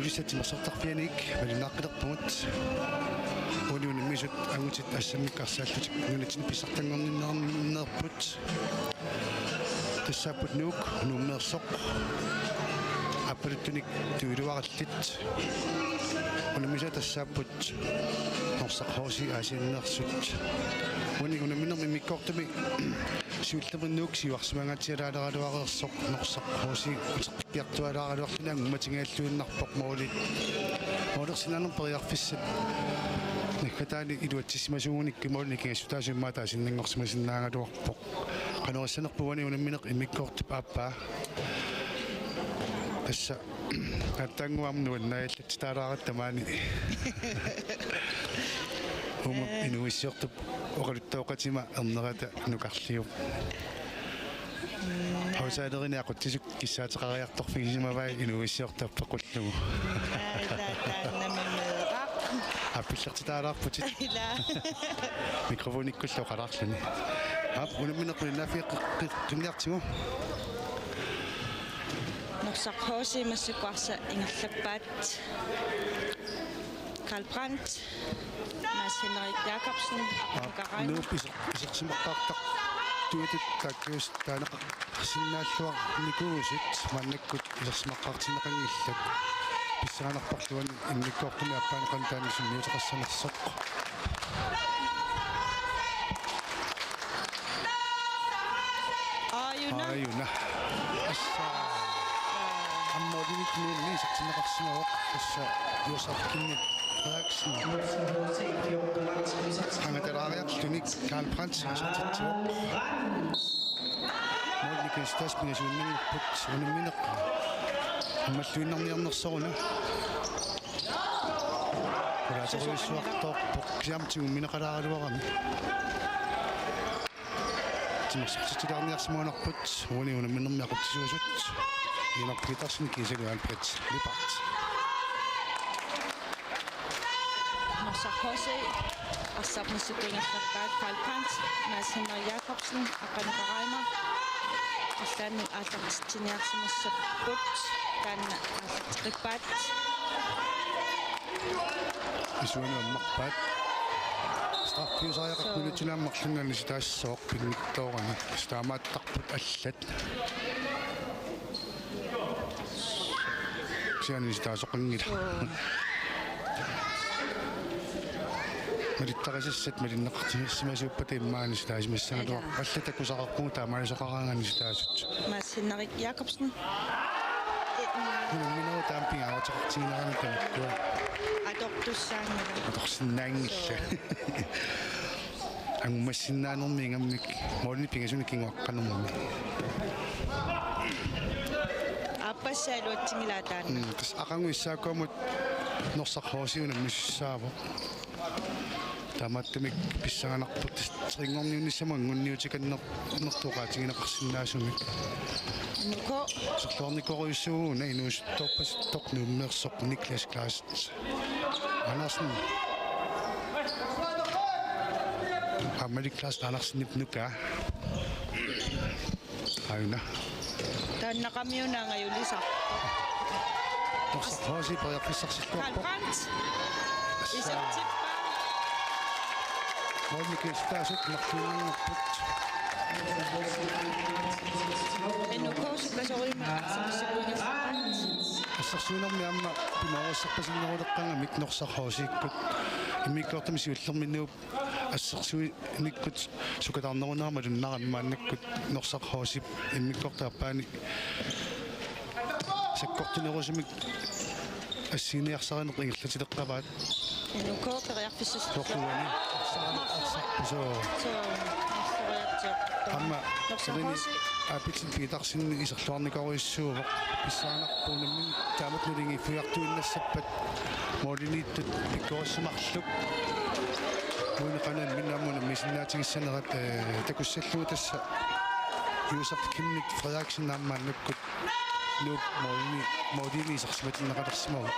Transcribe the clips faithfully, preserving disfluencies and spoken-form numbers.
Pissatsimik sortarpianik malinnaaqqilerpugut. Uani unammisut angutit assammik arsaallutik nunatsinni pissartanngorninneerput. Tassaapput Nuuk Nuummeersoq. Aappaluttunik tuiluarallit. Unammisut tassaapput Norsaq H C Aasianneersut. Uani unamminermi immikkoortumi siullermik Nuuk siuarsimangaatsialaaleraluareersoq Norsaq H C uteqqikkiartualaaraluarluni angummatigigalluinnarpoq måli. Målersinnaanermut periarfissat naggataani iluatsissimasuugunikku måli nikingassutaasumik aamma taasinninngorsimasinnaagaluarpoq. Qanoq issanerput uani unammineq immikkoortup aappaa. Tassa aatsaannguaq nuannaajallatsitaalaaratta maani. Uuma inuuissiortup oqaluttooqatima ernerata nukarliup. Aftalerini aqutsisut kissaateqariartorfigisimavai inuuissiortup apeqqullugu. Aa, ila, taannami meeraq. Appillertitaalaarputit. Ila. Mikrofonikkullu oqalaarluni. Aap, unammineq qulinnaaffigeqqinniartigu. Norsaq H C massakkut arsaq ingerlappaat. Karl Brandt, Mads Henrik Jakobsen, Aqqaneq Karaima. Nuup iser-, isersimaqqaartartutut taakkuusoq taaneqarsinnaalluarnikuusut maannakkut isersimaqqaartinneqanngillat. Pissanganarparluani immikkoortumi aappaani qanoq taanna sunniuteqassanersoq. Aajuna. Aajuna. Assa. Aamma målinik Nuummi isertinneqarsimavoq. Tassa Josef Kenneth Frederiksen. Qangatalaariarluni Karl Brandt isertitsivoq. Målinik isertitaasut pingasuinnanngorput unammineq. Ammalluinnarniarnersoruna. Qulaaterujussuartoorpoq kisianni tigummineqalaaraluarami. Timersortitsilaarniarsimagunarput uani unamminermi aqutsisuusut. Iinarpiitarsini kiisalu Albert Lippert. Norsaq H C arsaq massakkut ingerlappaat Karl Brandt, Mads Henrik Jakobsen, Aqqaneq Karaima. Arlaannut aallartitsiniarsimassapput, taanna aallarteqqippaat. Isuanut ammarpaat. Straffiusariaqarpoq. Suu. Minutsinut aamma marlunnik anisitaassooq pinngitsoorani. Taamaattarput allat. Kisianni anisitaasoqanngilaq. Suu. Malittarisassat malinneqartilersimasuuppata immaqa anisitaasimassagaluarput. Ila. Allat takusaqarpugut taamaalisoqaraangat anisitaasut. Mads Henrik Jakobsen. Unamminerup taama pingaaruteqartiginerani tamakkua. Atortussaanngilaq. Atorsinnaanngillat. Suu. Angummassinnaanermi ingammik målinik pingasunik kinguaqqanermi. Aappassaa iluatsinngilaa taanna. Mm, tassa aqagu S A K-mut Norsaq H C unammisussaavoq. Taamaattumik pissanganarpoq tassa tre-nngorniunnissamut anguniutikanner-, nertoqaatigineqarsinnaasumik. Nuko. Iserluarnikorujussuuvoq una inuusuttorpasittoq Nuummeersoq Niklas Klaas Andersen. Aamma Niklas Andersenip nukaa. Aajuna. Taannaqamiuna angajulisarpoq. Norsaq H C periarfissarsilluarpoq. Karl Brandt. Assa. Isertippaa. Målinik isertitaasut marluinnanngorput. N U K sukkasuumik arsaq massakkut ingerlappaat. Assersuinermi aamma pimoorussarpasinneruleqqagamik Norsaq H C-kkut immikkoortumi siullermi Nuup assersuinikkut sukataarnerunera malunnarami maannakkut Norsaq H C-p immikkoortup aappaani sakkortunerusumik assiiniarsarineq ingerlatileqqavaat. N U K periarfissarsiorlugu. Torluani. Arsaq, arsaq, suu. Suu, arsoriartigu. Aamma Norsaq H C. Abelsen Petersen iserluarnikorujussuuvoq. Pissanganarpoq unammineq taamatut nuligiiffigiartuinnassappat målimiittut pikkorissut marluk. Uani qanoq imminut aamma unammisinnaatigissanerat, eh, takussallugu tassa Josef Kenneth Frederiksen aamma maannakkut Nuup målimi, målimi isersimatinneqalersimavoq.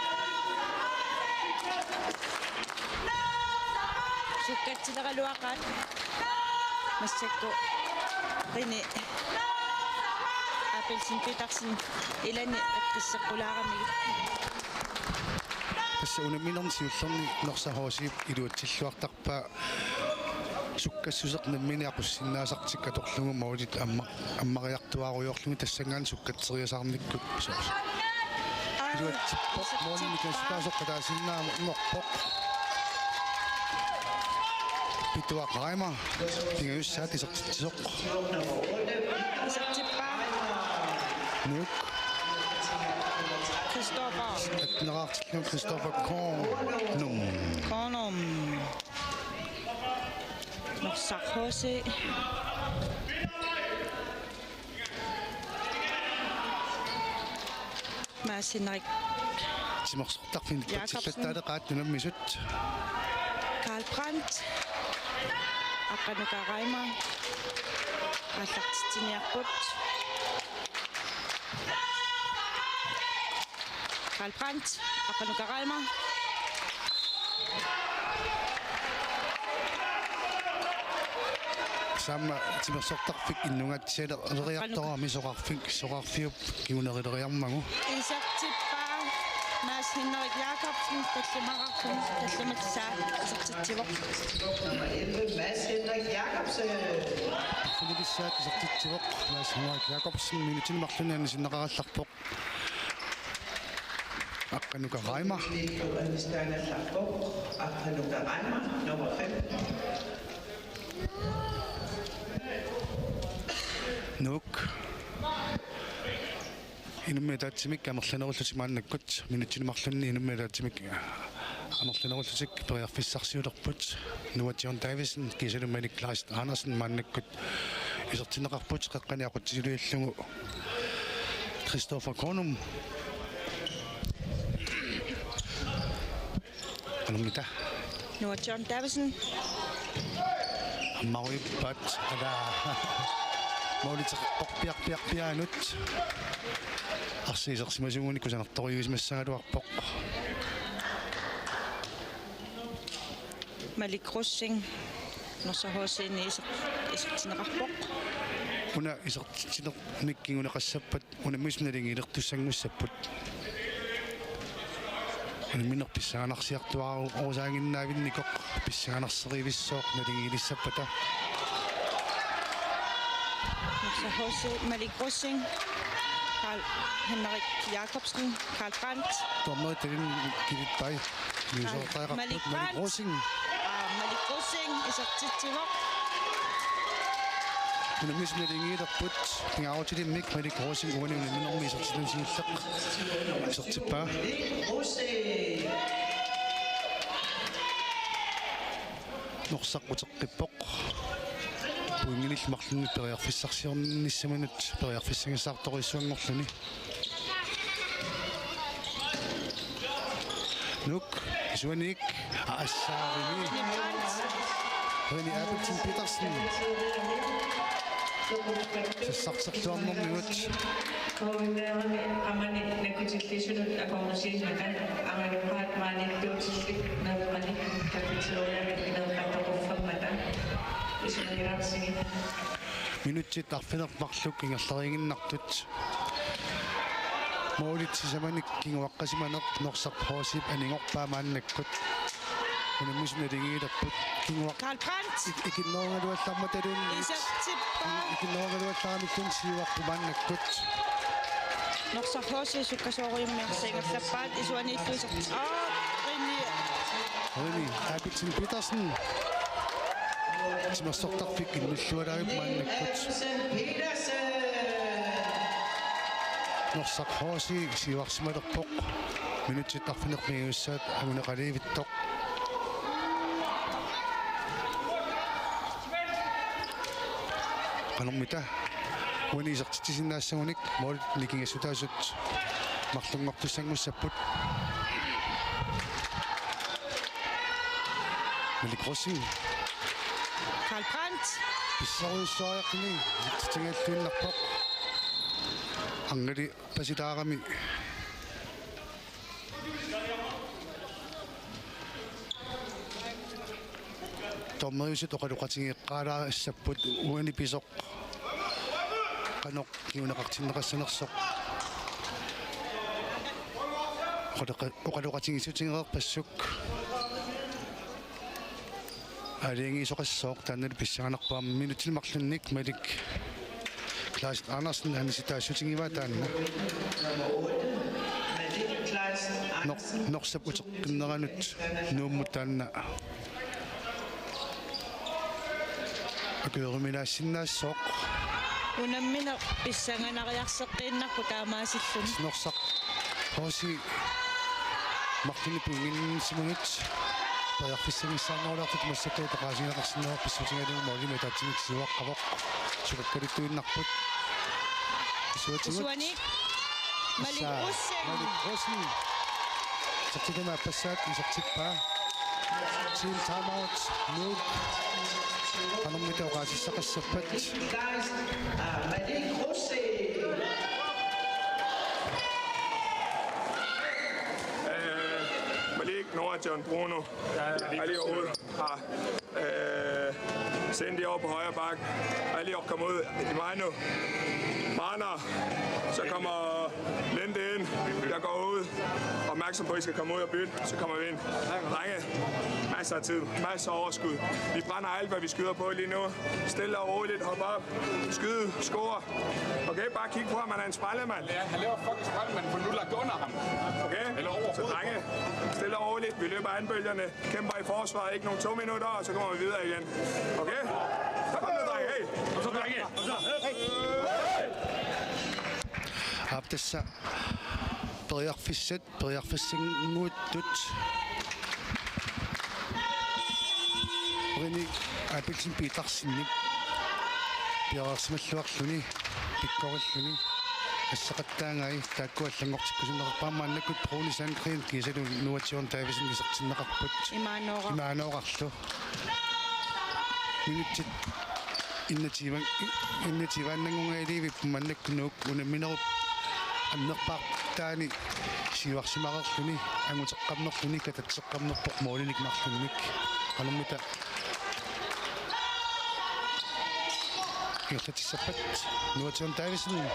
Sukkatsilerluaqaat massakkut René Abelsen Petersen ilani aqqisseqqulaaramigit. Unamminermi siullerni Norsaq H C-p iluatsilluartarpaa sukkassuseq nammineq aqussinnaasartik atorlugu målit amma-, ammariartuaarujoorlugit tassanngaanniit sukkatseriasaarnikkut soorlu. Iluatsippoq, målimi kasutaasoq qataasinnaamorpoq. Pituaq Reimer, pingajussaat isertitsisoq. Isertippaa. Nuuk. Christoffer. Atteneraartillugu Christoffer Kornum. Kornum. Norsaq H C. Mads Henrik. Timersortarfik Jakobsen. Patsillattaaleqaat unammisut. Karl Brandt. Aqqanuka Reimer. Aallartitsiniarput. Karl Brandt, Aqqanuka Reimer. Taama timersortarfik innungaatsialeriartorami soqarfik, soqarfiup kingunerileriarmagu. Isertippaa Mads Henrik Jakobsen, tallimararfik, tallimat saa isertitsivoq. Nummer elleve, Mads Henrik Jakobsen. Finalissaat isertitsivoq Mads Henrik Jakobsen, minutsini marlunni anisinneqarallarpoq. Aqqanuka Reimer. Aqqanuka Reimer, nummer fem. Nuuk. Inummit ataatsimik amerlanerullutik maannakkut, minutsini marlunni inummit ataatsimik amerlanerullutik periarfissarsiulerput. Noah John Davidsen, kiisalu Malik Kleist Andersen maannakkut isertinneqarput qeqqani aqutsisuliullugu Christoffer Kornum. Qanormita? Noah John Davidsen. Ammaruippaat, ala. Måliterpoq piar, piar, pianut. Arsaq isersimasuugunik kusanartorujussuusimassagaluarpoq. Malik Rosing, Norsaq H C-mi iser-, isertinneqarpoq. Una isertitsinermik kinguneqassappat unammisut naligiilertussanngussapput. Unammineq pissanganarsiartuaaru-, -rusaaginnaavinnikoq pissanganarserivissuaq naligiilissappata. Norsaq H C, Malik Rosing, Karl Henrik Jakobsen, Karl Brandt. Dommerit talinnik kivippai. Juusoortariaqarput Malik Malik Brandt. Rosing. Aa, Malik Rosing, isertitsivoq. Unammisut naligiilerput, pingaarutilimmik Malik Rosing uani unamminermi isertitani siulleq. Isertippaa. Norsaq uteqqippoq. Pointinillu marlunnik periarfissarsiornissaminut periarfissagissaartorujussuanngorluni. Nuuk, isuaniik, aasaarimi. Rene Abelsen Petersen. Sassarterluarnermigut. K V-mi qamani nakkutillisunut akornusiimmata, angajoqqaat maaniittuutillit meeqqanik cafeteriami meeqqat toquffammata. Isumagilaarsigit. Minutsit arfineq-marluk ingerlariiginnartut. Målit sisamanik kinguaqqasimaneq Norsaq H C-p anigorpaa maannakkut. Unammisut naligiilerput kinguaq-, Karl Brandt. Ik-, ikinnerugaluallarmataluunniit. Isertippaa. Ikinnerugaluallaramilluunniit siuarput maannakkut. Norsaq H C sukkasoorujussuarmik ingerlappaat isuaniittuisa. Aa, Rene. Rene Abelsen Petersen. Timersortarfik innullualaarpoq maannakkut. Norsaq H C siuarsimalerpoq. Minutsit arfineq-pingajussaat anguneqaliivittoq. Qanormita uani isertitsisinnaassagunik målit nikingassutaasut marlunngortussanngussapput. Malik Rosing. Karl Brandt. Pissorujussuariarluni isertitsinngilluinnarpoq. Arnali pasilaarami. Dommeriusut oqaloqatigeeqqaalaassapput uani pisoq qanoq kinguneqartinneqassanersoq. oqaloqa-, oqaloqatigiissutigereerpassuk. Aalajangiisoqassooq, taannalu pissanganarpoq aamma minutsini marlunnik Malik Kleist Andersen anisitaassutigivaat taanna. Nor-, Norsap uteqqinneranut Nuummut taanna akueriminaassinnaassooq. Unammineq pissanganariarseqqiinnarpoq taamaasilluni. Norsaq H C marlunnik punnginnissimanut periarfissanngitsoornerulaartut massakkut oqaasiineqarsinnaavoq, pissutigalugu målimik ataatsimik siuaqqavoq. Sukakkaluttuinnarput. Isuatigut. Isuanik. Malik Assa, Rosing. Malik Rosing. Isertitami aappassaat isertippaa. Team timeout, Nuuk. Qanormita oqaasissaqassappat? Øh, Malik, Noah, John Bruno. Har lige overhovedet. Har, øh, Cindy over på højre bak. Har lige kommet ud. Imano. Marner. Så kommer Linde ind. Jeg går ud. Opmærksom på, at I skal komme ud og bytte. Så kommer vi ind. Drenge. Masser af tid. Masser af overskud. Vi brænder alt, hvad vi skyder på lige nu. Stille og roligt. Hop op. Skyd. Score. Okay, bare kig på ham. Han er en spejdermand. Ja, han laver fucking spejdermand, for nu lagt under ham. Okay? Eller over. Så drenge, stille og roligt. Vi løber anbølgerne. Kæmper i forsvaret, ikke nogen to minutter, og så kommer vi videre igen. Okay? Kom nu, drenge. Hey. Kom så, drenge. Kom så. Hey. Aap, tassa periarfissat, periarfissanngortut. Rene Abelsen Petersenip piareersimalluarluni, pikkorilluni. Assaqattaagai taakku allanngortikkusunneqarput, maannakkut Rune Sandgreen kiisalu Noah John Davidsen isertinneqarput. Imaanooqa-, imaanooqarlu. Minutsit enogtyve, enogtyve-annanngunngaanniivipput, maannakkut Nuuk unamminerup annerpaartaani siuarsimareerluni, anguteqqammerluni, katatseqqammerpoq målinik marlunnik. Qanormita ingerlatissappat? Noah John Davidsen.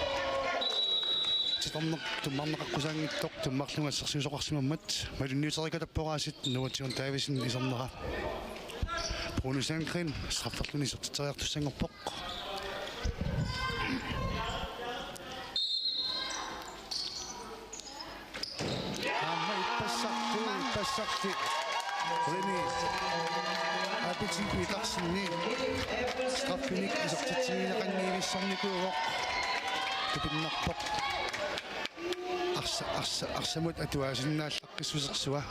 Titarneq tummarneqaqqusaanngitsoq, tummarlugu assersuisoqarsimammat. Malunniuteriikatappoq aasiit Noah John Davidsen isernera. Rune Sandgreen strafferluni isertitseriartussanngorpoq. Aamma ippassarti, ippassarti. Rene Abelsen Petersenip straffinik isertitsigineqanngivissornikuuvoq. Tupinnarpoq. Arsa-, arsa-, arsamut atuaasinnaallaqqissusersua.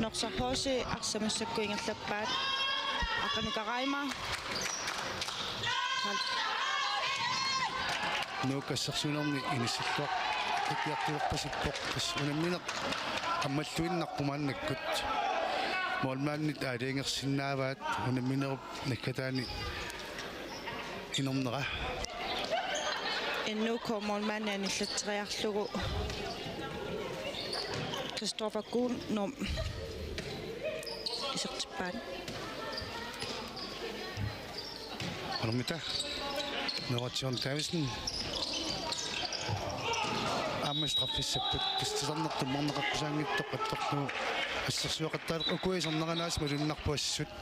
Norsaq H C arsamut massakkut ingerlappaat. Aqanu Karaima. Nuuk assersuinermi inissilluaq. Ikkiartulerpasippoq. Tassa unammineq ammalluinnarpoq maannakkut. Målmandit aalajangersinnaavaat unamminerup naggataani inernera. N U K målmandi anillatseriarlugu Christoffer Kuhnum isertippaat. Qanormita? Noah John Davidsen. Aamma straffissapput. Tassa titarneq tummarneqaqqusaanngitsoq attorlugu assersueqattaaleq, ukua iserneranni aasiit malunnarpoq assut.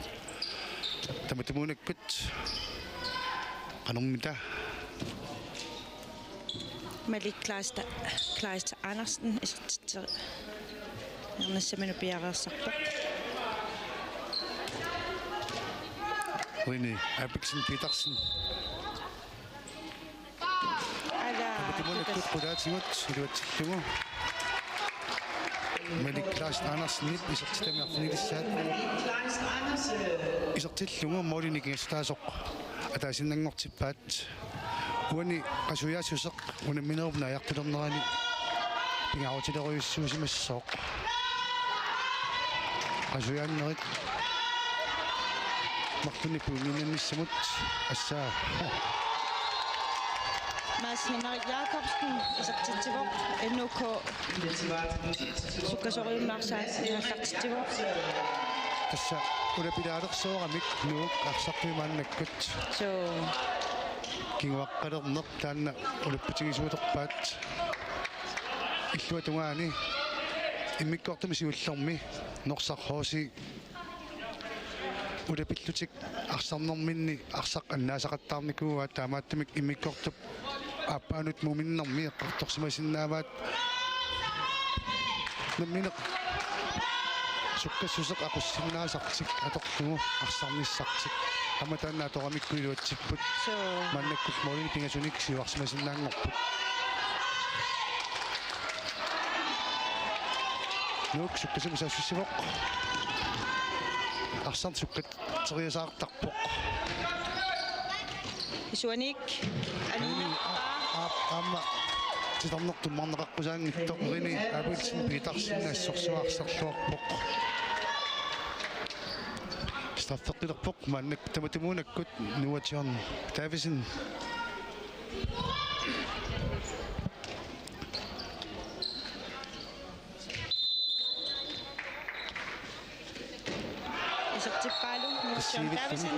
Tamatumuunakkut. Qanormita? Malik Kleist, Kleist Andersen isertitseri-, isertitseriarnissaminut piareersarpoq. Rene Abelsen Petersen. Ala, tamatumuunakkut qulaatigut iluatsillugu. Malik Kleist Andersenip isertitami arfinilissaat. Isertillugu målinik ingassataasoq ataasiinnanngortippaat. Uani qasujaassuseq unamminerup naajartulernerani pingaarutilerujussuusimassooq. Qasujaannerit marlunnik punnginninnissamut assaa. Mads Henrik Jakobsen isertitsivoq, N U K sukkasoriunnaarsaat ingerlartitsivoq. Tassa ulapilaalersoorami Nuuk arsartui maannakkut. Suu. Kinguaqqalerneq taanna ulapputigisuulerpaat. Illuatungaani Immikkoortumi siullermi Norsaq H C ulapillutik arsarnerminni arsaq annaasaqattaarnikuuaat, taamaattumik immikkoortup aappaanut muminnermi eqqartorsimasinnaavaat nammineq sukkassuseq aqussinnaasartik atorlugu arsarnissartik. Aamma taanna atoramikku iluatsipput. Suu. Maannakkut målinik pingasunik siuarsimasinnaanngorput. Nuuk sukkasuumik saassussivoq. Arsarneq sukkatseriasaartarpoq. Isuanik. Rinit, aa, aa, aamma titarneq tummarneqaqqusaanngitsoq, Rini Abelsen Petersen assorsuaq arsarluarpoq. Straffeqqilerpoq maannakkut tamatumuunakkut Noah John Davidsen. Isertippaalu Noah John Davidsen.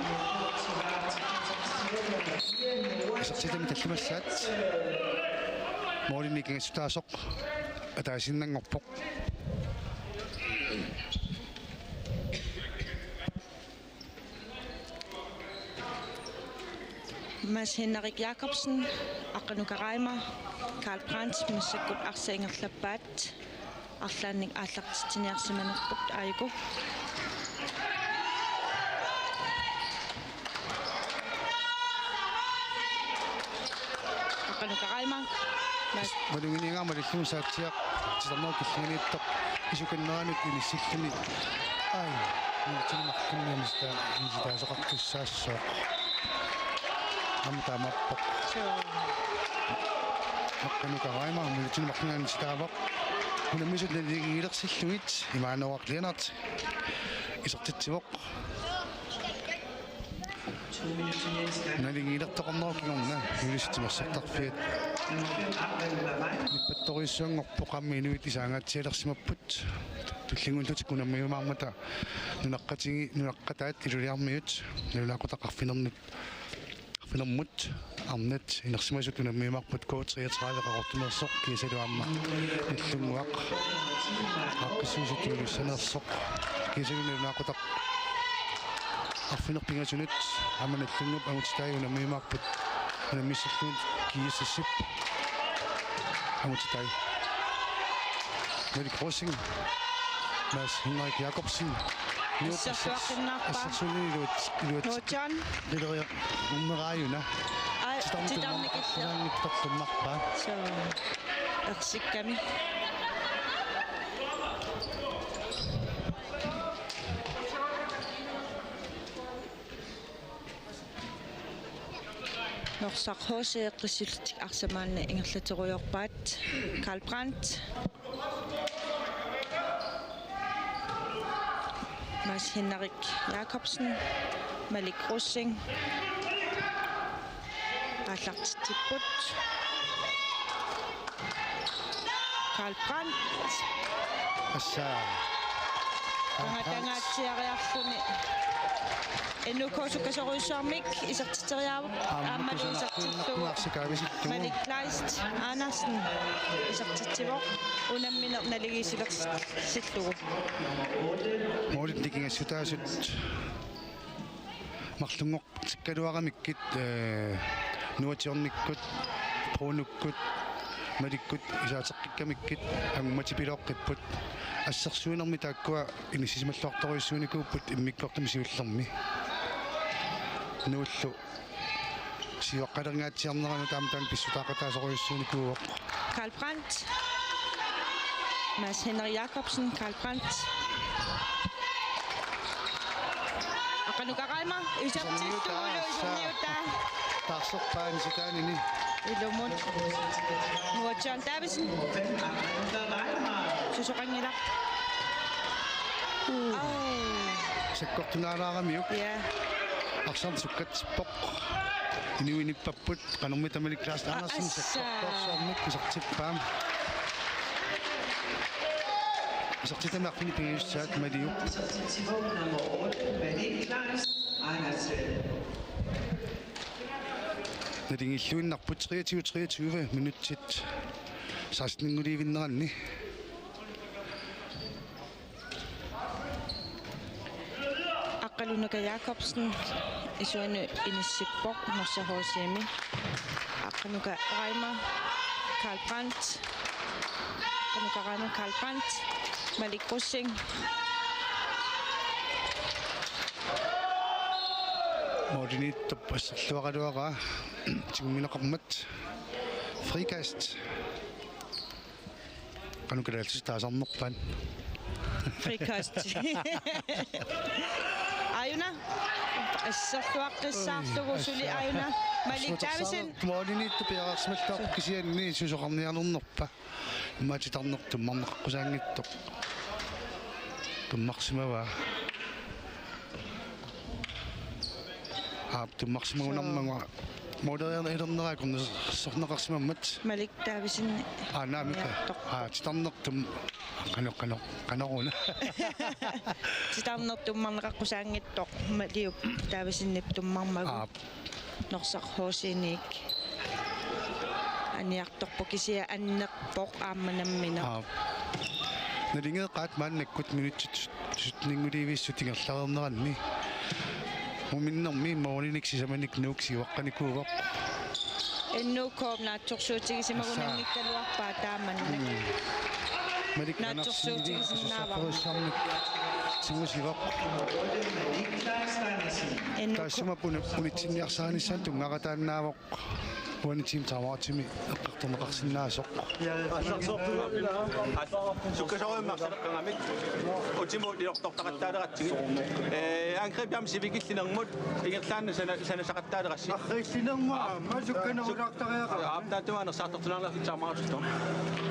Isertitami tallimassaat. Målini kingassutaasoq ataasiinnanngorpoq. Mads Henrik Jakobsen, Aqqanuka Reimer, Karl Brandt, massakkut arsaq ingerlappaat, arlaannik aallartitsiniarsimanerput aajuku. Aqqanuka Reimer. Mads. Maluginiagaq malillugu Saatsiaq titarnerup killinganiittoq isukanneranut inissilluni. Ai, minutsinut marlunnik anisitaa-, anisitaasoqartussaassooq. Aamma taamaappoq. Suu. Aqqanuka Reimer minutsinut marlunnik anisitaavoq. Unammisut naligiilersillugit Immanuel Lennert isertitsivoq. Naligiilertoqarnerup kingorna Ilulissat timersortarfiat nippattorujussuanngorpoq, aamma inuit isaangaatsialersimapput. Tullinnguullutik unammiumaarmata nunaqqatigi-, nunaqqataat Ilulissarmiut nalunaaqutaq arfinermut, arfinermut arnat inersimasut unammiumaarput, K treogtredive Qaqortumeersoq kiisalu aamma Nagdlunguaq aaqqissuisoq Ilulissaniittoq kiisalu nalunaaqutaq arfineq-pingasunut aamma Nagdlunguup angutitai unammiumaarput, unammissilluunniit G S S-ip angutitai. Malik Rosing, Mads Henrik Jakobsen. Assersuaqqinnarpaa. Assersuunniit iluat-, iluat-, Nuutsan. Ileriaq ummeraajuna. Ai, titarnikillu. Titarnikillu. Titarnikillu. Suu. Ersikkami. Norsaq H C eqqissillutik arsaq maanna ingerlaterujoorpaat. Karl Brandt. Mads Henrik Jakobsen. Malik Rosing. Aallartitsipput. Karl Brandt. Assa. Qangatangaatsiariarluni. N K sukkasoorujussuarmik isertitseriaavoq. Aamma aammalu isertillugu. Kunnarsikaavisittugu. Malik Kleist Andersen isertitsivoq. Unammineq naligiissilersillugu. Målit nikingassutaasut. Marlunngortikkaluaramikkit, ee, Nuatsiornikkut, Brunukkut, Malikkut isaateqqikkamikkit, angummatipiloqqipput. Assersuinermi taakkua inissisimalluartorujussuunikuupput immikkoortumi siullermi. Nuullu siuaqqalernaatsiarneranut aamma taanna pissutaaqataasorujussuunikuuvoq. Karl Brandt. Mads Henrik Jakobsen, Karl Brandt. Aqqanuka Reimer, isertillugu iserniutaa. Taarserpaa anisitaanini. Ilumut. Noah John Davidsen. Susoqanngilaq. Au. Sakkortunaalaaramiuk. Ja. Arsarneq sukkatsippoq. Inuit nippapput. Qanormi tamani Klaas Andersen. Assa. Sakkortoorsuarmik isertippaa. Isertitami arfineq-pingajussaat Maliup. Naligiilluinnarput treogtyve treogtyve minutsit seksteninngulivinneranni. Qanuka Jakobsen isuanut inissippoq Norsaq H C-mi. Qanuka Reimer, Karl Brandt. Qanuka Reimer, Karl Brandt. Malik Rosing. Målimiittup asserluaraluaraa tigummineqarmat. Frikast. Qanoq kalaallisut taasarnerpaat? Frikast. Aajuna. Asserluaqqissaarlugu suli aajuna. Malik Davidsen. Målimiittup piareersimalluarpoq kisianni susoqarniarnerpa. Immaqa titarneq tummarneqaqqusaanngitsoq. Tummarsimavaa. Aap, tummarsimagunarmagu. Måleriarneq ilernera akornuserneqarsimammat. Malik Davidsen. Aa, naamik. Niartoq. Aa, titarneq tum-, qanoq, qanoq, qanoruna. Titarneq tummarneqaqqusaanngitsoq Malik Davidsenip tummarmagu. Aap. Norsaq H C-miit aniartorpoq kisianni annerpoq aamma nammineq. Aap. Nalingeeqqaat maannakkut minutsit syttenninngulivissuit ingerlareerneranni. Muminnermi målinik sisamanik Nuuk siuaqqanikuuvoq. N K naatsorsuutigisimagunanngikkaluarpaa taamannak. Mm. Malik Andersen naatsorsuutigisinnaavara. Tigusivoq. N K. Taassuma puni-, punitsinniarsarinissaanut tunngaqqaannaavoq. Uani team timeoutimi eqqartorneqarsinnaasoq. Sukkasoorujussuarmik arsaleqqagamik. Utimut ilortortaqattaalerassigit. Ee, angreb jam sivikillinermut ingerlaannaq sana-, sanasaqattaalerassi. Arriillinermut aamma sukkanerulaartariaqarpoq. Aap, taatuma anersaartortunaarnersoq timeoutittoq.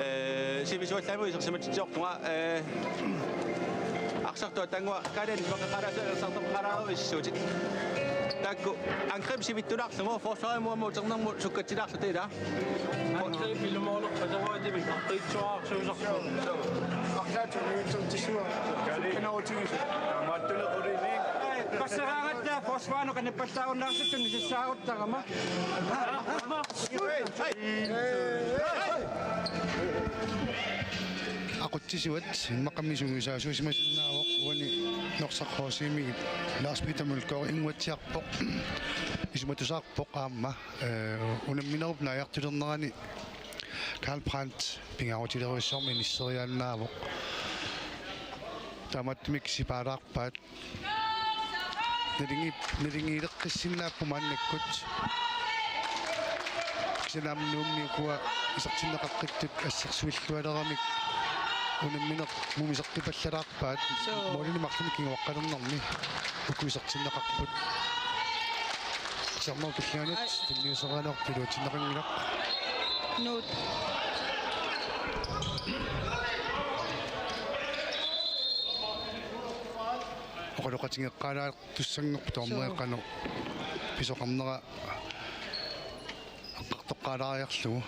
Ee, sivisuallaamik isersimatitsiortunga, ee, arsartuat tangua Kalen Makakalaasa arsartoqalaarujussuutit. Taakku angreb sivittulaarlugu forsvarimut aamma uternermut sukkatsilaarluta ila. Angreb ilumoorneq qataruatimik aqqitsuararsuusarpoq. Arlaat umiutsortissua. Kanautigisut. Taamaattulequlini. Passeraangatta forsvarinu qanippallaarunnaarsittun nisissaaruttarama. Aqutsisuat immaqami sungiusaasuusimasinnaavoq uani Norsaq H C-miit Lars Peter Mølgaard inguatsiarpoq. Isumatusaarpoq aamma, ee, unamminerup naajartulernerani Karl Brandt pingaarutilerujussuarmik inisseriaannaavoq. Taamaattumik sipaalaarpaat. Nalingi-, nalingiileqqissinnaapput maannakkut. Kisianni aamma Nuummi ukua isertinneqaqqittut assersuillualeramik unammineq mumiseqqipallalaarpaat. Suu. Målinik marlunnik kinguaqqalernermi uku isertinneqarput. Siorna killinganut tunniusserineq iluatsinneqanngilaq. Nuuk. Oqaloqatigeqqaalaartussanngorpoq dommeri qanoq pisoqarnera eqqartoqqaalaariarlugu.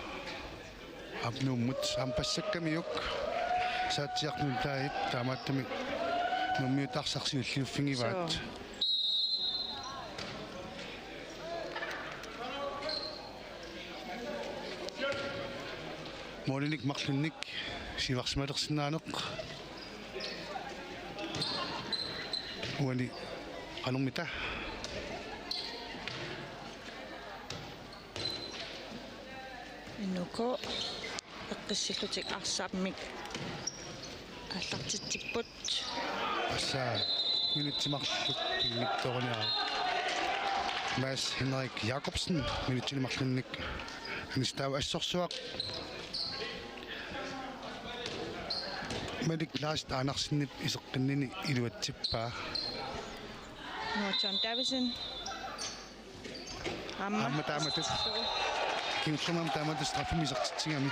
Aap, Nuummut aamma passakkamiuk saatsiartut taait taamaattumik Nuummiut arsaq siulliuffigivaat. Suu. Målinik marlunnik siuarsimalersinnaaneq. Uani qanormita? N K eqqissillutik arsaamik aallartitsipput. Tassa minutsit marluk pinngitsoorniaruk. Mads Henrik Jakobsen minutsinik marlunnik anissitaasoq assorsuaq. Malik Lars Andersenip iseqqinnini iluatsippaa. Nuuk John Davidsen. Aamma. Aamma taamatut. Kingullermik aamma taamatut straffemik isertitsigami.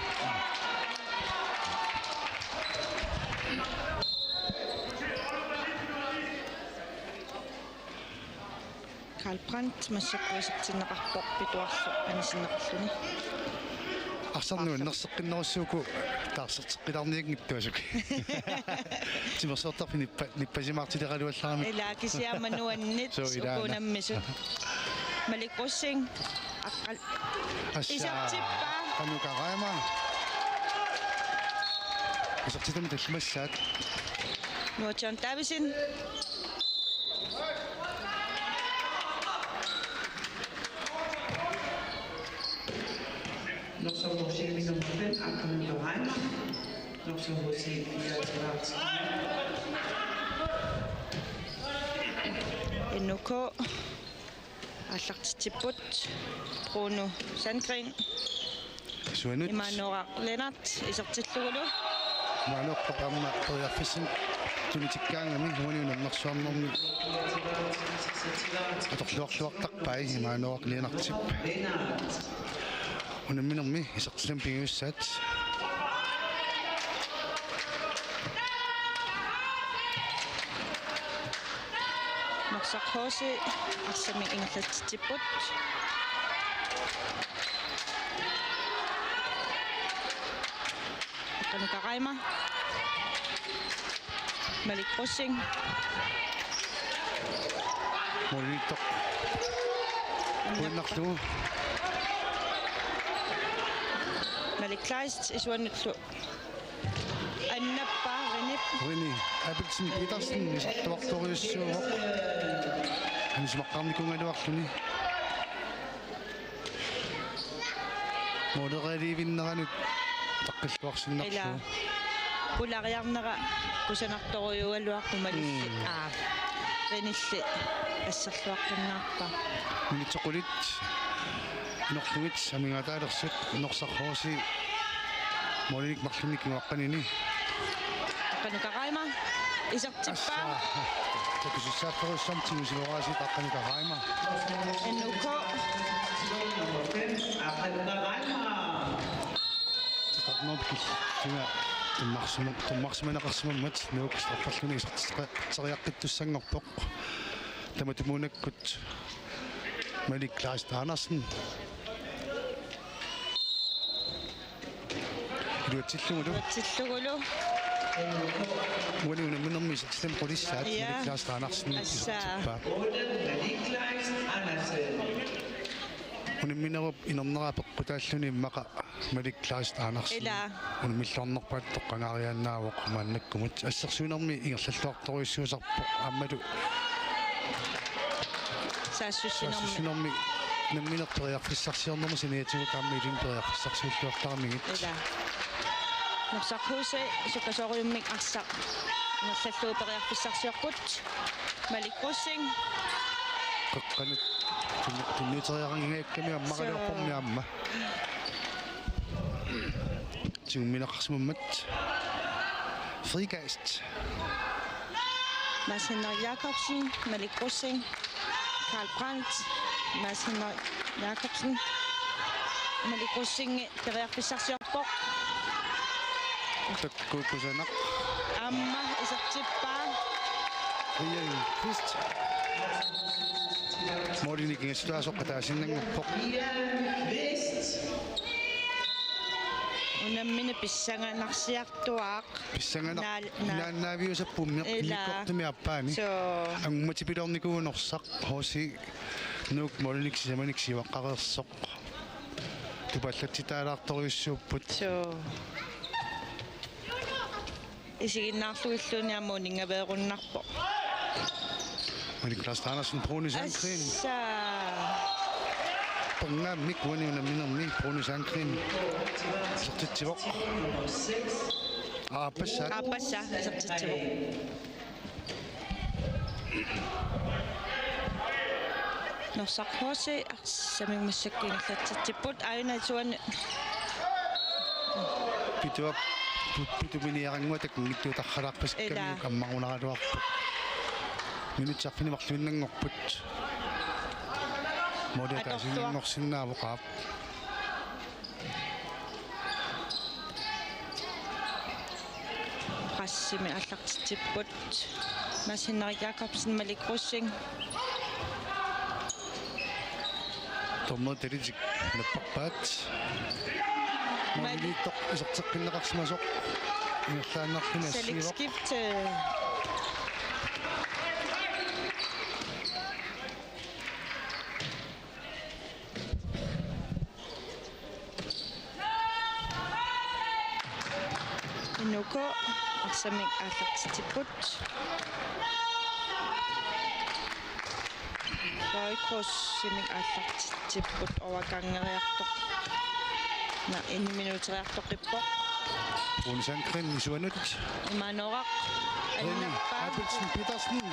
Karl Brandt massakkut isertinneqarpoq pituarlu anisinneqarluni. Arsarneq nuannerseqqinnerussuuku taarserteq- Qilarnianngittuasuk. Timersortarfik nippa-, nippasimaartileraluallaramik. Ila kisianni aamma nuanneq. Suu, ilaana. Uku unammisut. Malik Rosing. Aqqal-. Assa. Isertippaa. Qanuka Reimer. Isertitami tallimassaat. Nuuk John Davidsen. Norsaq H C nummer fem, Aqqanuka Reimer. Norsaq H C fire. N O K aallartitsipput. Bruno Sandgren. Suanut. Imaannuaraq Lennert isertillugulu. Imaannuaraq aamma periarfissanik tunitikkaangami uani unammersuarnermi atorluarluartarpai Imaannuaraq Lennertip. Unamminermi isertitami pigigussat. Norsaq H C arsamik ingerlatsitsipput. Aqqanuka Reimer. Malik Rosing. Målimiittoq. Kuinnarlugu. Malik Kleist isuannullu. Annappaa Rini. Rini Abelsen Petersen isertuartorujussuuvoq. Anisimaqqaarnikuugaluarluni. Målerivinneranut taqqilluarsinnarlugu. Ila. Pulariarnera kusanartorujuugaluarpoq Malilli. Mm. Aa. Rinilli asserluaqqinnaarpaa. Minutsit qulit inorlugit amigaataalersut Norsaq H C målinik marlunnik kinguaqqanini. Aqqanuka Reimer isertippaa. Assa. Takusussaafferussamik tigusiloraasiit Aqqanuka Reimer. N O K. Aqqanuka Reimer. Titarnerpil tunga tummarsima-, tummarsimaneqarsimammat Nuuk strafferluni isertitseriaqqittussanngorpoq. Tamatumuunakkut Malik Kleist Andersen. Iluatsillugulu. Iluatsillugulu. Uani unamminermi isertitami qulissaat. Ja. Malik Kleist Andersen. Assa. Isertippaa. Unamminerup inernera peqqutaalluni immaqa Malik Kleist Andersen. Ila. Unammilluarnerpaatut toqqagaariaannaavoq maannakkumut. Assersuinermi ingerlalluartorujussuusarpoq aammalu saassussinermi. Saassussinermi nammineq periarfissarsiornermi saniatigut aamma ilinnut periarfissarsiulluartaramigit. Ila. Norsaq H C sukkasoorujummik arsaq ingerlallugu periarfissarsiorput. Malik Rosing. Qeqqanut tunnu-, tunniuteriaqanngikkaluarami ammariarpormi aamma. Tigummineqarsimammat. Frikast. Mads Henrik Jakobsen, Malik Rosing, Karl Brandt, Mads Henrik Jakobsen, Malik Rosing periarfissarsiorpoq. Takkuukusanaq. Aamma isertippaa. Brian Kvist. Målinik ingassutaasoq ataasiinnanngorpoq. Unammineq pissanganarsiartuaaq. Pissanganaq. Naal-, naal-, naannaaviusappoq. Ila. Immikkoortumi aappaani. Soo. Angumatipiloornikuuvoq Norsaq H C Nuuk målinik sisamanik siuaqqareersoq. Tupallatsitaalaartorujussuupput. Soo. Isiginnaarlugilluunniit aamma uninngaveerunnarpoq. Malik Kleist Andersen, Bruno Sandgren. Assa. Pangaammik uani unamminermi Bruno Sandgren. Isertitsivoq. Aappassaat. Aappassaa, isertitsivoq. Norsaq H C arsamik massakkut ingerlatsitsipput aajuna isuani. Pituap-, put-, putuminiarannguaq takunngitsuutaralaarpasikkamik. Ila. Ammarunaraluarpoq. Minutsit arfineq-marluinnanngorput. Måli atorluar- ataasiinnanngorsinnaavoq aap. Pressimik aallartitsipput. Mads Henrik Jakobsen, Malik Rosing. Dommeri talitik napparpaat. Malik. Målimiittoq iserteqqinneqarsimasoq. Ingerlaannarluni assigivoq. Salik skifte. N O K arsamik aallartitsipput. Løje Krussimik aallartitsipput overgangeriartoq. Naa, en minutteriartoqippoq. Bruno Sandgreen isuanut. Imaanooraq. Rene Annerpaaq. Abelsen Petersen.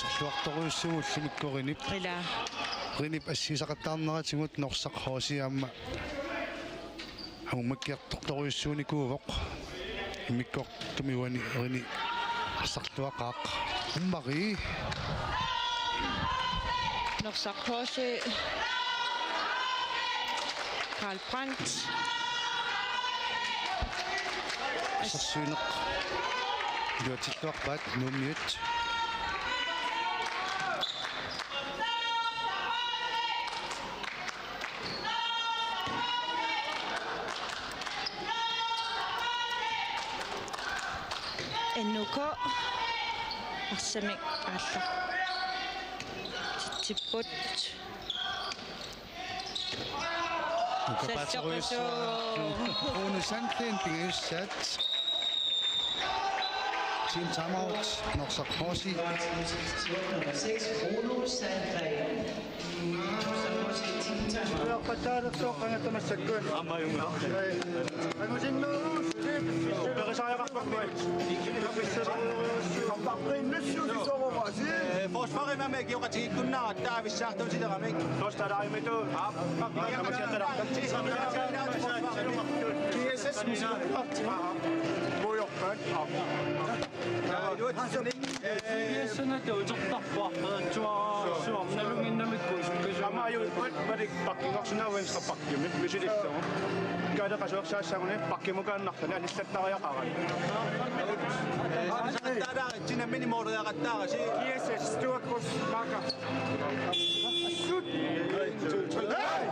Sorluartorujussuuvoq ullumikkut Renep. Ilaa. Renep assigisaqattaarneratigut Norsaq H C aamma angummakkiartortorujussuunikuuvoq. Immikkoortumi uani Rene arsarluaqaaq. Marie. Norsaq H C. Karl Brandt. Assersuineq iluatsilluarpaat Nuummiut. N U K arsamik aallartitsipput. Salloqisuuvoq. Rune Sandgreen pingajussaat. Team timeout, Norsaq H C. Nummer seks, Rune Sandgreen. Team timeout. Forsvarimi aamma ikioqatigiikkunnaarput taava issaartuutileramik. Tosta taarimitu. Aap. G S S musikkorti. Mujorpaat. Aap. G S S-imi utertarpaa. Suam nalunnginnamikku. Aamma ajuipput malik pakkinngorsinnaavat venstre back. Jumi, misilissaagut. Kaaleqasuersaassaaguni pakkimukaannarluni anillattariaqarani. Taalaaritsinammini mooriaqattaarasi. G S S, Stuart Cross, marker. Shoot! Hey!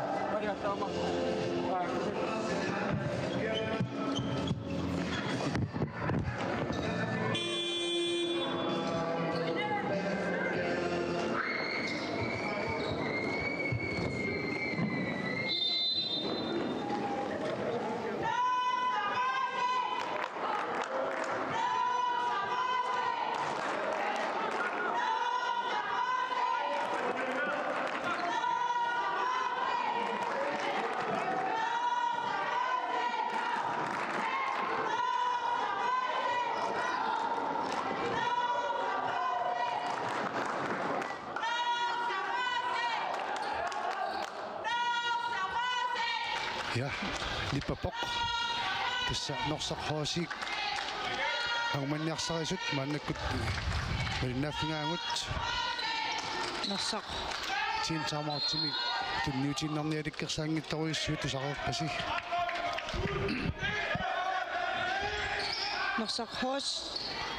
Ja, lippappoq. Tassa Norsaq H C-p angumaniarsarisut maannakkut malinnaaffigaavut. Norsaq. Team timeout-imi tunniutiinnarnialikkersaanngitsorujussuit tusareerpasi. Norsaq H C.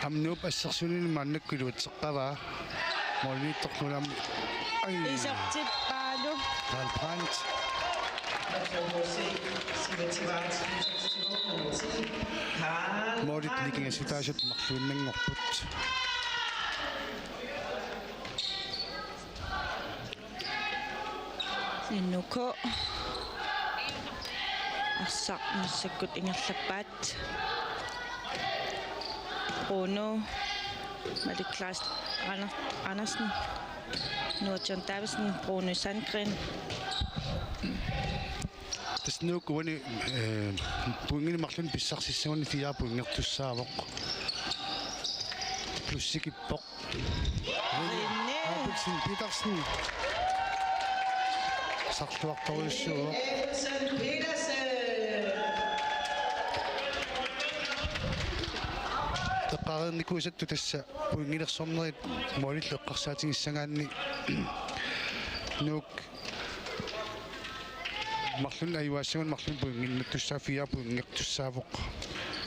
Aamma Nuup assersuinini maannakkut iluatseqqavaa. Målimiittoq nunami. Ai. Isertippaalu. Karl Brandt. Målit nikingassutaasut marluinnanngorput. N U K. Arsaq massakkut ingerlappaat. Bruno. Malik Klaas Ander-, Andersen. Noah John Davidsen, Bruno Sandgreen. Tassa Nuuk uani, eh, pointinik marlunnik pissarsissaguni fire pointertussaavoq. Plussikippoq. Rene. Abelsen Petersen. Sarluartorujussuuvoq. Abelsen Petersen. Eqqaareernikuusattut tassa pointilersornerit målillu eqqarsaatigissagaanni Nuuk marlunnik ajugaassagunik marlunnik pointinnattussaavoq, fire pointertussaavoq.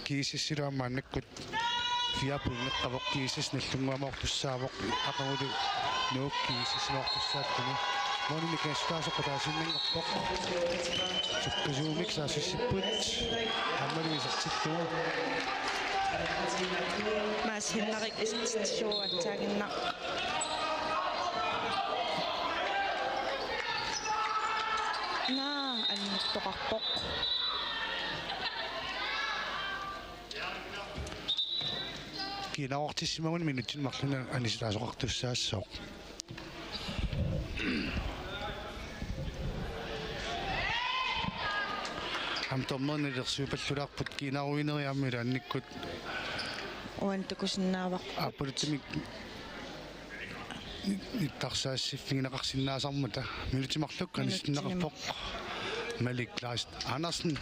G S S-ilu aamma maannakkut fire pointeqarpoq, G S S nallunnguamoortussaavoq, aqagulu Nuuk G S S-imoortussaapput. Målini kassutaasoq qutaasiinnanngorpoq. Sukkasuumik saassussipput. Aammalu isertillugu. Mads Henrik isertittussuuvoq aatsaannguaq. Naa, annertoqarpoq. kiinarortissimaguni minutsini marlunni anisitaasoqartussaassooq. Aamma dommerinut ilersuippallulaarput kiinaruineri aamma ilaannikkut. Uani takusinnaavarput. Aappaluttumik nittarsaassiffigineqarsinnaasarmata. Minutsit marluk anisinneqarpoq. Malik Kleist Andersen.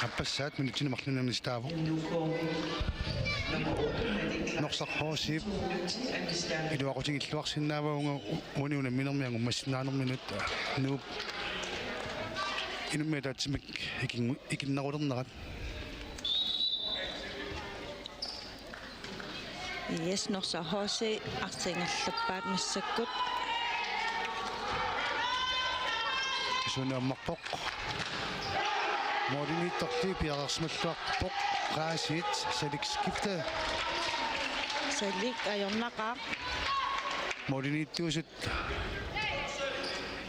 Aappassaat minutsini marlunni anisitaavoq. Norsaq H C-p iluaqutigilluarsinnaavaa uunga uani unamminermi angummassinnaanerminut. Nuup inummik ataatsimik ikin-, ikinnerulernerat. Yes, Norsaq H C arsaq ingerlappaat massakkut. Isunaammarpoq. Målimiittorli piareersimalluarpoq. Qaasiit Salik skifte. Salik ajornaqaaq. Målimiittuusut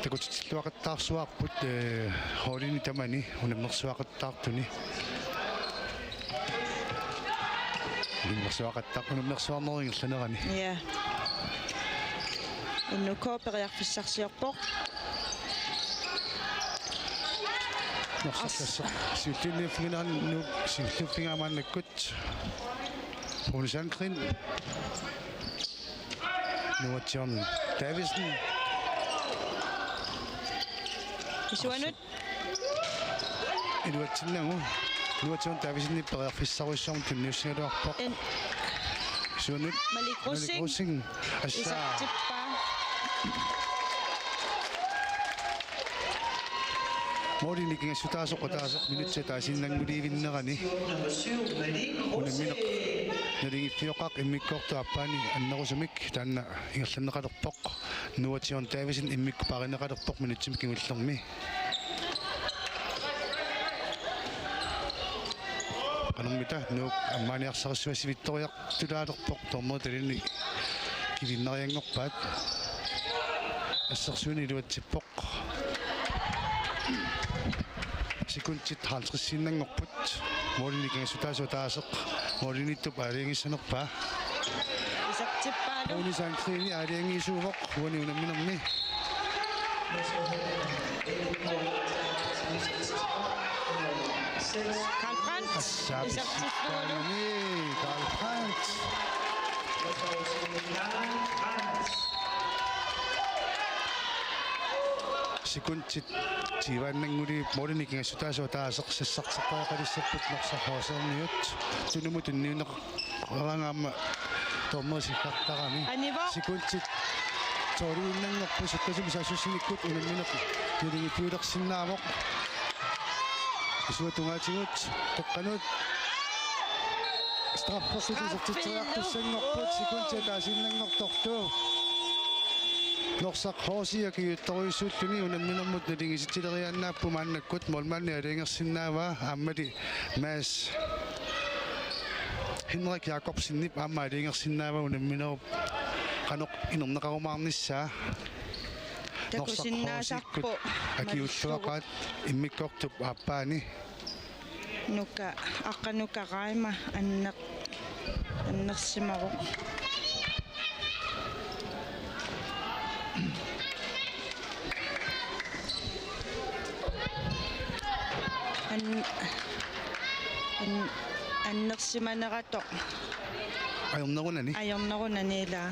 takutitsilluaqattaarsuarput, eh, holdini tamani unammersuaqattaartuni. Unammersuaqattaar-, unammersuarnerup ingerlanerani. Ja. N U K periarfissarsiorpoq. Norsaq As- siulliunniuffigineranut siulliuffigaa maannakkut. Rune Sandgreen. Noah John Davidsen. Isuanut. Iluatsinnagu. Noah John Davidsenip periarfissarujussuarmik tunniussigaluarpoq. En. Isuanut. Malik Rosing. Rosing. Assa. Isertippaa. Målini nikingassutaasoq ataaseq minutsit ataasiinnanngulivinnerani. Unammineq naligiiffioqaaq immikkoortoq aappaani annerusumik taanna ingerlanneqalerpoq. Noah John Davidsen immikkut paarineqalerpoq minutsimik kingullermi. Qanormita Nuuk ammaaniarsarissua sivittoriartulaalerpoq, dommeri talini kivinnarianngorpaat. Assersuineq iluatsippoq. Sekundit halvtredsiinnanngorput. Målini nikingassutaasoq ataaseq målimiittup aalajangissanerpaa. Isertippaalu. Rune Sandgreen aalajangiisuuvoq uani unamminermi. Karl Brandt. Assa, isertippalu. Pissikkaanni Karl Brandt. Sekundit tyveannannguliuk målini nikingassutaasoq ataaseq sassarteqqaaqalissapput Norsaq H C-rmiut. Tunumut tunniunneq- Qarangaamma dommeri siggartarami. Anivoq. Sekundit tolviinnanngorput sukkasuumik saassussinikkut unammineq naligiiffiulersinnaavoq. Isuata tungaatigut qeqqanut. Straffersuit isertitseriartussanngorput sekundit ataasiinnanngortortoq. Norsaq H C akiuuttorujussuulluni unamminermut naligiisitsileriaannaapput maannakkut målmandi aalajangersinnaavaa aammali Mads Henrik Jakobsenip aamma aalajangersinnaavaa unamminerup qanoq inerneqarumaarnissaa. Norsaq H C-kkut takusinnaasarpoq akiulluaqaat immikkoortup aappaani. Nuka, aqqa Nuka Raima anneq-, annersimavoq. An-, an-, annersimaneratoq. Ajornerunani? Ajornerunani ilaa.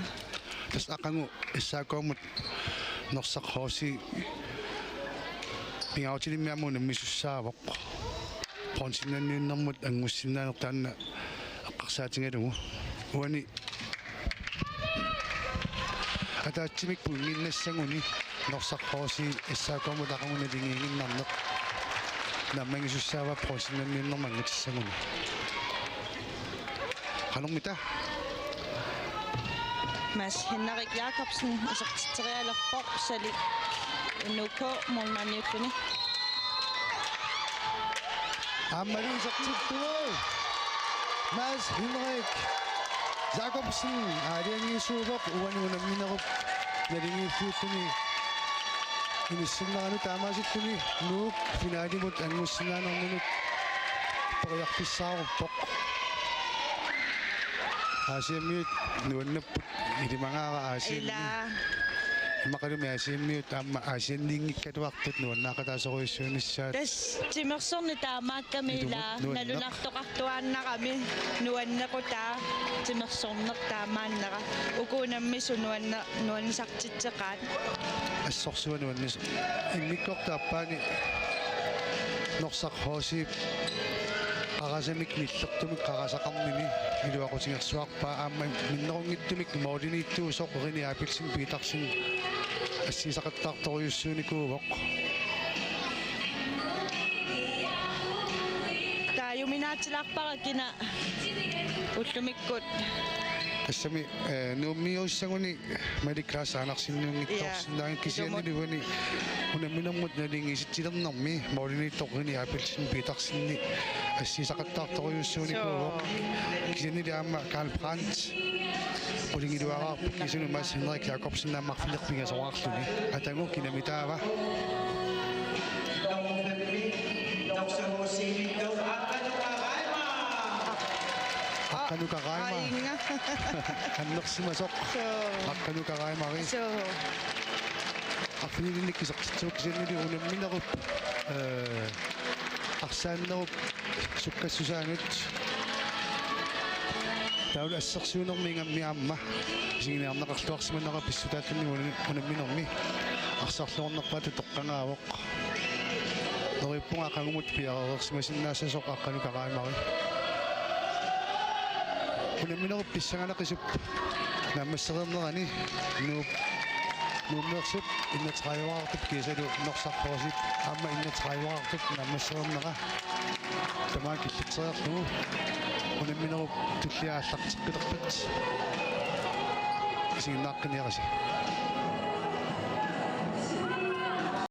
Tassa aqagu S A K-mut Norsaq H C pingaarutilimmi aamma unammisussaavoq. Bronzennanniunnermut anngussinnaaneq taanna eqqarsaatigalugu. Uani ataatsimik pointinnassaguni Norsaq H C S A K-mut aqagu naligiinnarneq naammagisussaavaa bronzennanniunnermut anngutissaguni. Qanormita? Mads Henrik Jakobsen isertitserialerpoq Salik N U K målmandiulluni. Aammalu isertippugu Mads Henrik Jakobsen aalajangiisuuvoq uani unamminerup naligiiffiulluni inissinneranut taamaasilluni Nuuk finalimut anngussinnaanerminut periarfissaaruppoq. Aasiammiut nuannapput ilimagaara Aasianni. Ilaa. Immaqalumi Aasiammiut aamma Aasianniinngikkaluartut nuannaaqataasorujussuunissaat. Tassa timersorneq taamaakkami. Ilumut ilaa nuanneq. Nalunartoqartuaannarami nuannequtaa timersorneq taamaannera. Uku unammisut nuanne-, nuannisartitseqaat. Assorsuaq nuannis-, immikkoortut aappaanni Norsaq H C-p qarasamik nillertumik qarasaqarnini iluaqutigersuarpaa aamma minnerunngitsumik målimiittuusoq René Abelsen Petersen assigisaqattaartorujussuunikuuvoq. Taajuminaatsilaarpara kina ullumikkut. Tassami, eh, Nuummiussaguni Malik Klaas Andersenniunngitsoorsinnaanngilaq. Ia. Kisiannili uani unamminermut naligiissitsilernermi målimiittoq René Abelsen Petersenip assigisaqattaartorujussuunikuuvoq. Soo. Kisiannili aamma Karl Brandt qulingiluaarput kiisalu Mads Henrik Jakobsen aamma arfineq-pingasoraarluni. Atagu kinami taava. Nummer femten, Norsaq H C-miittoq Aqqanuka Reimer. Aqqanuka Reimer. Aajuna. Annersimasoq. Soo. Aqqanuka Reimeri. Soo. Arfinilinnik isertitserup kisiannili unamminerup, eh, arsaannerup sukkassusaanut. Taavalu assersuunermi ingammik aamma isiginiarneqarluarsimanera pissutaalluni una-, unamminermi arsarluarnerpaatut toqqagaavoq. Neriuppunga aqagumut piareersimasinnaassasoq Aqqanuka Reimeri. Unamminerup pissanganaqisup naammassereernerani Nuup-, Nuummeersup enogtredive-qartup kiisalu Norsaq H C-p aamma enogtredive-qartup naammassereernera tamaat killiteriarlugu unamminerup tullia aallarteqqilerpat isiginnaaqqinniarisi.